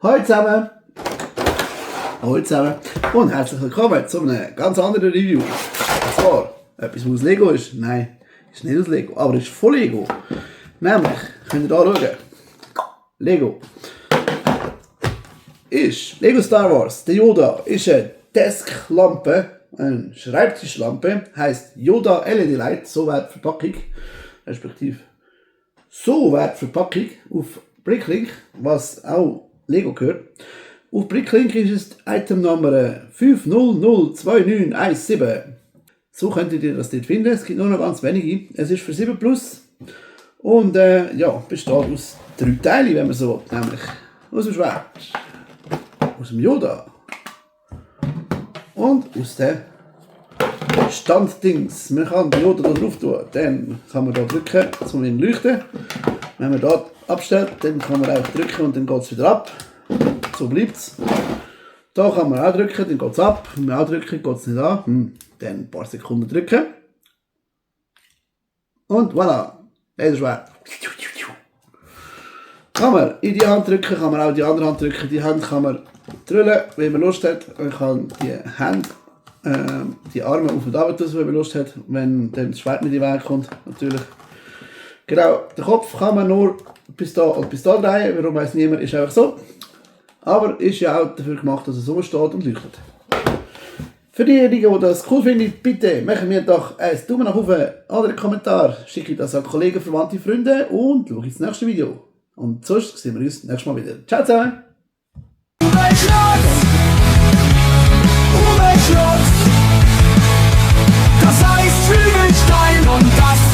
Hallo zusammen und herzlich willkommen zu einem ganz anderen Review. Und zwar, etwas, was aus Lego ist. Nein, ist nicht aus Lego, aber ist von Lego. Nämlich, könnt ihr hier schauen. Lego. Lego Star Wars, der Yoda, ist eine Desklampe, eine Schreibtischlampe, heisst Yoda LED Light, so wäre die Verpackung, respektive so wäre die Verpackung auf Bricklink, was auch Lego gehört. Auf Bricklink ist es Item Nummer 5002917. So könntet ihr das dort finden, es gibt nur noch ganz wenige. Es ist für 7 Plus und besteht aus 3 Teilen, wenn man so will, nämlich aus dem Schwert, aus dem Yoda und aus dem Standdings. Man kann den Yoda da drauf tun, dann kann man da drücken, um ihn zu leuchten. Wenn man da abstellt, dann kann man einfach drücken und dann geht es wieder ab. So bleibt es. Da kann man auch drücken, dann geht es ab. Wenn man auch drücken, geht es nicht an. Dann ein paar Sekunden drücken. Und voilà, das Schwert. Kann man in die Hand drücken, kann man auch in die andere Hand drücken. Die Hand kann man drüllen, wenn man Lust hat. Man kann die Hände, die Arme auf und ab tun, wenn man Lust hat. Wenn dann das Schwert nicht in den Weg kommt, natürlich. Genau, den Kopf kann man nur bis da und bis da drehen. Warum weiss niemand, ist einfach so. Aber ist ja auch dafür gemacht, dass es so steht und leuchtet. Für diejenigen, die das cool finden, bitte machen mir doch einen Daumen nach oben, anderen Kommentar, schicke das an Kollegen, Verwandte, Freunde und schaue ins nächste Video. Und sonst sehen wir uns nächstes Mal wieder. Ciao zusammen! Umweltschutz, das heißt Zwiebelstein und das